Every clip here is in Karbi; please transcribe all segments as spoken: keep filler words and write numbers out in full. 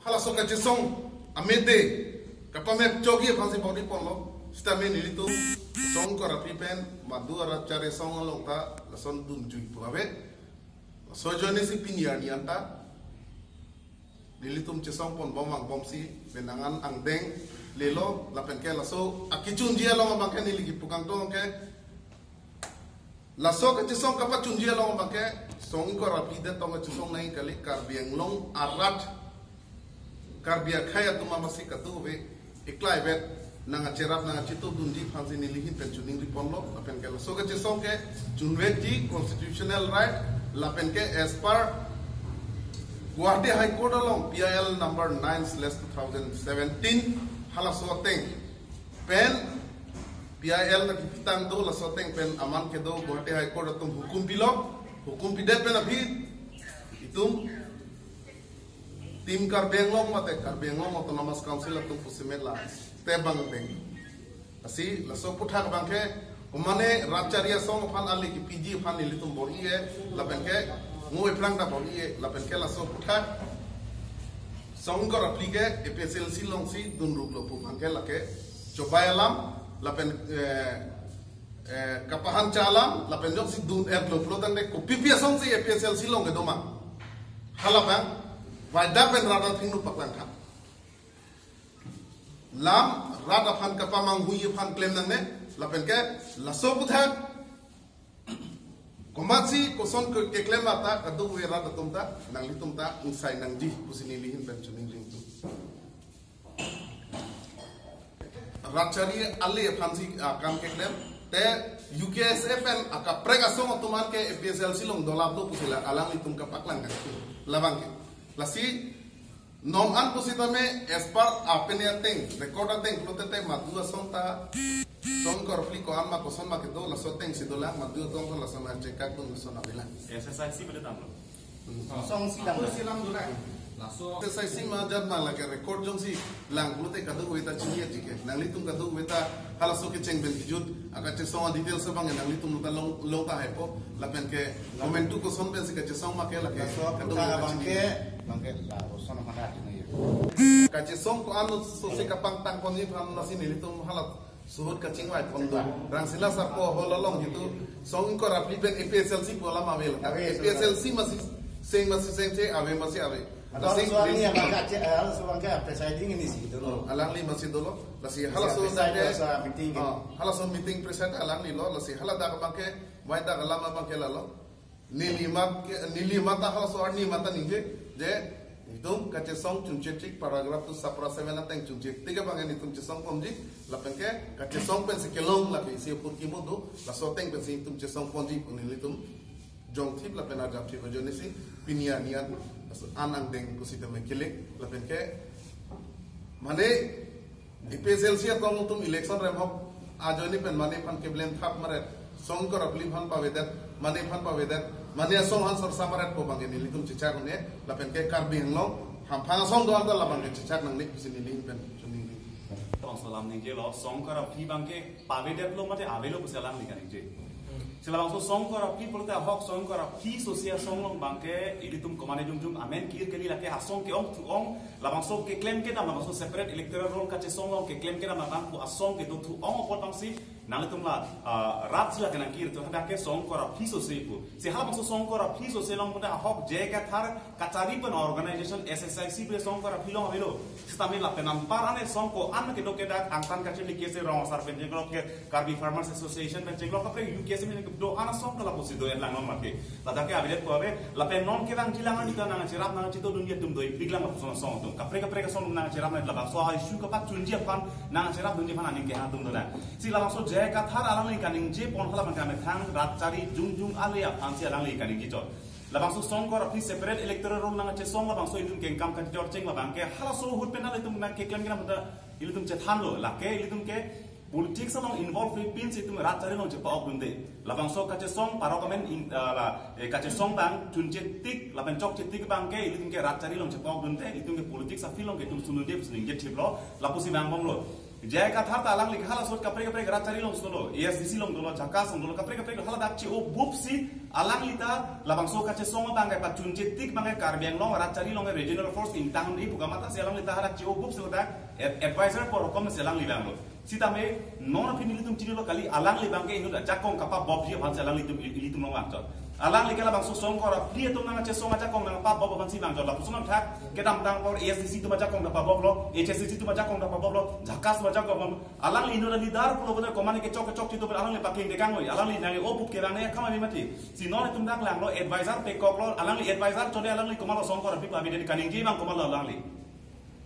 Halaso kachesong amede kapamep chogi aphansi bor-i ponlo. Sitame nelitum song ingkoi ra phli pen Madu arat chari song along ta lason dunjui pu ave. Laso ajoinesi pini arni anta nelitum chesong ponbom vangbomsi penang an angdeng lelo, lapen ke laso akechunji along abang ke neli kipu kangtung ke, laso kachesong kapachunji along abang ke song ingkoi ra phli det tong kachesong nangji kali, Karbi Anglong arat, Karbi akhei atum amatsi katuve iklai vet nangkacherap nangkachetudunji aphansi neli ahin pen choningri ponlo. Lapen ke laso kachesong ke chunvekji, constitutional right, lapen ke as per Guwahati High Court along P I L number nine slash two thousand seventeen, halaso ateng pen P I L ta kipitang do, laso ateng pen aman kedo Guwahati High Court atum hukum pilo, hukum pidet pen aphi itum Team Karbi Anglong mate Karbi Anglong Autonomous Council atum pusi met la step abang deng. Lasi laso aputhak abang ke, komane rat chari asong aphan ale kipiji aphan nelitum bor-i-e, lapen ke ngo ephrang ta bor-i-e, lapen ke laso aputhak song ingkoi ra phli ke A P H L C alongsi dunruplo pu abang ke lake chobai alam, lapen, eh, eh, kapahancha alam, lapen jongsi dun-etlo pulo tangte kopipi asongsi A P H L C along kedo ma, hala abang waida pen rat athengno paklang tha. Lam rat aphan kapamanghui aphan klem nangne, lapen ke laso aputhak komatsi koson ke keklem ata kadokave rat atum ta nanglitum ta ingsai nangji pusi neli ahin pen choningri ingtung. Rat chari ale aphansi akam keklem te U K S A pen akaprek asong atum an ke A P H L C along dolaplo pusi la alanglitum kapaklang kan. Labang ke. Lasi non an pusitame as per apene ateng, record ateng pulote te Madu asong ta song ingkoi ra phli ko-an ma koson ma kedo, laso atengsi dolang, Madu ateng ko lason ma chekak dun lason avelang. S S I C pada tamlo. Song si dam. Song si dam dolang. Laso S S I C ma jat ma lake record jongsi lang pulote kadokave ta chini aji ke. Nanglitum kadokave ta halaso kecheng pen kejut akachesong a-details abang nanglitum ta long, long ta haipo. Lapen ke momentum koson pensi kachesong ma ke lake. Laso kadokave ta abang chini ke, abang ke la koson ma ta chini. Kachesong ko-an sose kapangtang ponji aphan lasi nelitum hala suhut kachingvai pon do. Rangsina Sarpo Hall along jitu song ingkoi ra phli pen A P H L C pu alam ave. Ave, A P H L C masi seng masi sengse, ave masi ave. Ada lasi soal ni yang agak cek, hal soal ke presiding ini sih dulu. Alangli masi dolo. Lasi halaso presiding sa meeting ke. Ah, halaso meeting preside alanglilo. Lasi hala dak abang ke, waida alam abang ke lalo. Neli mat ke, neli mat ta halaso arni mat ta ningje, je itum kachesong chunche tik paragraph two subpara seven ateng chunche tik abang itum chesong ponji, lapen ke kachesong pensi kelong lake isi apor kimo do, laso ateng pensi itum chesong ponji pu nelitum jongthip lapen arjapthip ajoinesi pini arni an, laso an angdeng pusitame kelek, lapen ke mane A P H L C atong atum election remhok ajoine pen mane aphan keblem thap maret, song ingkoi ra phli aphan pavedet, mane aphan pavedet, mane asong aphan sorsa maret pu abang ke nelitum chechak un-e, lapen ke Karbi Anglong hamphang asong do-an ta labang ke chechak nangne pusi neli ahin pen choningri. Tong so alam ningjelo, song ingkoi ra phli abang ke pavedetlo mate avelo pusi alangli kaningje. Si labangso song ingkoi ra phli pulote ahok song ingkoi ra phli sose asong along abang ke ilitum komane jongjong amen kir kali lake asong ke-ong thu-ong, labangso keklem kedam, labangso separate electoral roll kachesong along keklem kedam abang pu asong kedo thu-ong apot abangsi nanglitum la, ah, rat si la kenang kir thu hadak ke song ingkoi ra phli sose pu. Si halabangso song ingkoi ra phli sose along pulote ahok J I Kathar kachari pen organization S S I C pu le song ingkoi ra phli along avelo. Sitame lapen anpar ane song ko-an kedo kedak angtan kachini kese rong asar pen jenglok ke Karbi Farmers Association pen jenglok kaprek U K S M pen do-an asong ke lapusi do-et lang non mate. Ladak ke abilet ko ave, lapen non kevangji lang ani ta nangcherap nangchetudunji atum do-ipik lang lapuson asong atum. Kaprek kaprek asong nangcherap nang labangso a-issue kapachunji aphan nangcherapdunji aphan aning kehang atum do nang. Si labangso J I Kathar alangli kaningje pon hala abang ke amethang rat chari jongjong ale aphansi alangli kaningje chot. Labangso song ingkoi ra phli separate electoral roll nangchesong labangso itum kengkam kachechor cheng labang ke halaso ahut pen ilitum nangkeklem kedam ta ilitum chethanlo, lake ilitum ke politics along involve pinsi itum rat chari along chepa-ok dunde. Labangso kachesong parok amen in, ah, la, eh, kachesong abang chunche tik lapen chokche tik abang ke ilitum ke rat chari along chepa-ok dunde, ilitum ke politics a-field along ke itum sundunde pusi ningje thiplo, lapusi vangbomlo. J I Kathar ta alangli ke hala sot kaprek kaprek rat chari along dolo, A S D C along dolo, JACAS along dolo, kaprek kaprek hala dak che-o bup si alangli ta labangso kachesong abang ke pachunche tik abang ke Karbi Anglong rat chari along regional force ingtang ni pu kamatha si alangli ta hala che-o bup si ladak ad- advisor pu rokom si alangli vanglo. Sitame non aphi nelitum chinilo kali, alangli abang ke inut ajakong kapabop ji aphan si alanglitum, ilitum along vangchot. Alangli ke labangso Songkor aphli atum nangkachesong ajakong nangpabop aphan si vangchot. Lapuson thak kedamtang apor A S D C atum ajakong ta paboplo, H S D C atum ajakong ta paboplo, JACAS atum ajakong pabop. Alangli inut a-leader pulo bote komat kechok kechok chitu alangli paking dekang oi. Alangli nang o bup kevang ne kama mati. Si non itum dak langlo, advisor pekoklo, alangli advisor chonde alangli komatlo Songkor aphi pavedetji, kaningje abang komatlo alangli.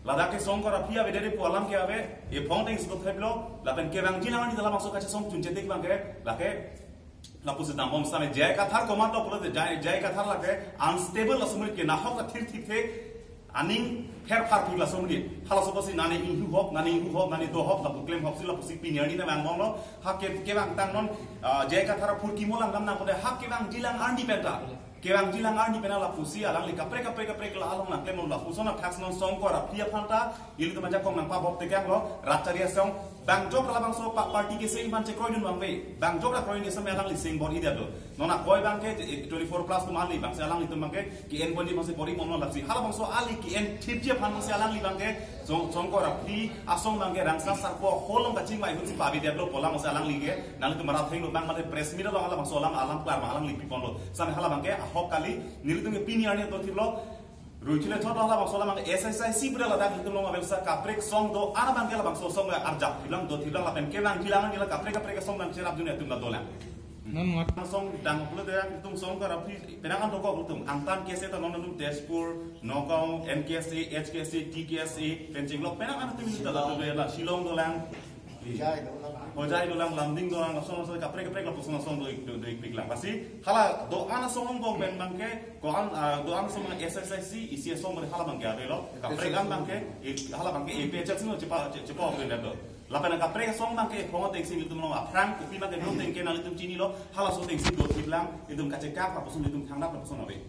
Ladak ke Songkor aphli avedetji pu alam ke ave, ephong ateng si theplo, lapen kevangji lang arni ta labangso kachesong chunche tik abang ke, lake lapusi dambom sitame J I Kathar komatlo pulote J I, J I Kathar lake unstable asomrit ke, nahok athir thikthe, aning pherphar phik asomrit. Halaso apotsi nani inghu hok, nani inghu hok, nani do hok, lapu klem hok si lapusi pini arni nangvangbomlo. Ha ke, kevang tang non, ah, J I Kathar aphurkimo lang dam nang pute ha kevangji lang arni penta. Kevangji lang arni penta lapusi alangli kaprek kaprek kaprek la along nangklemlo, lapuson athak non Songkor aphli aphan ta ilitum ajakong nangpabop tekanglo, rat chari asong, bang jok labangso pa- party keseng aphan chekroidun abang ave, bang jok la kroidun sitame alangli sing bor-idetlo. Non akoi abang ke, eh, twenty-four plus atum ali abang si alanglitum abang ke, ke-en ponji abang si bor-i bomlo lasi. Halabangso ali ke-en thipji aphan abang si alangli abang ke, Song- Songkor aphli asong abang ke rangsa sarpo holong kachingvai ahut si pavedetlo pu alam si alangli ke, nanglitum mara thenglo abang mate press meet along halabangso alam alam klar abang alangli piponlo. Sitame hala abang ke ahok kali, nelitum ke pini arni do thiplo, Ruichile thot halabangso alam S H I C pura ladak itum along avel sa kaprek song do-an abang ke labangso song arjap thiplang do thiplang lapen kevangji lang nila kaprek kaprek song nangcherapdun atum la dolang. Non mat song dang pulote itum Songkor aphli penang an dokok itum angtan K S A ta non itum Tezpur, Nagaon, N K S A, H K S A, T K S A, pen chenglok penang an itum ta la do la Shillong dolang. Hojai dolang, Lumding dolang, lason lason kaprek kaprek lapuson asong do do do ikpik lang. Lasi hala do-an asong angbong pen abang ke, ko-an, ah, do-an asong S H I C isi asong hala abang ke avelo. Kaprek an abang ke, i- hala abang ke A P H L C no chepa che- chepa open do. Lapen kaprek asong abang ke ephong ateng si nelitum along aphrang kopi abang ke dun ateng ke nanglitum chinilo, halaso ateng si do thiplang, itum kachekak lapuson itum thangnat lapuson ave.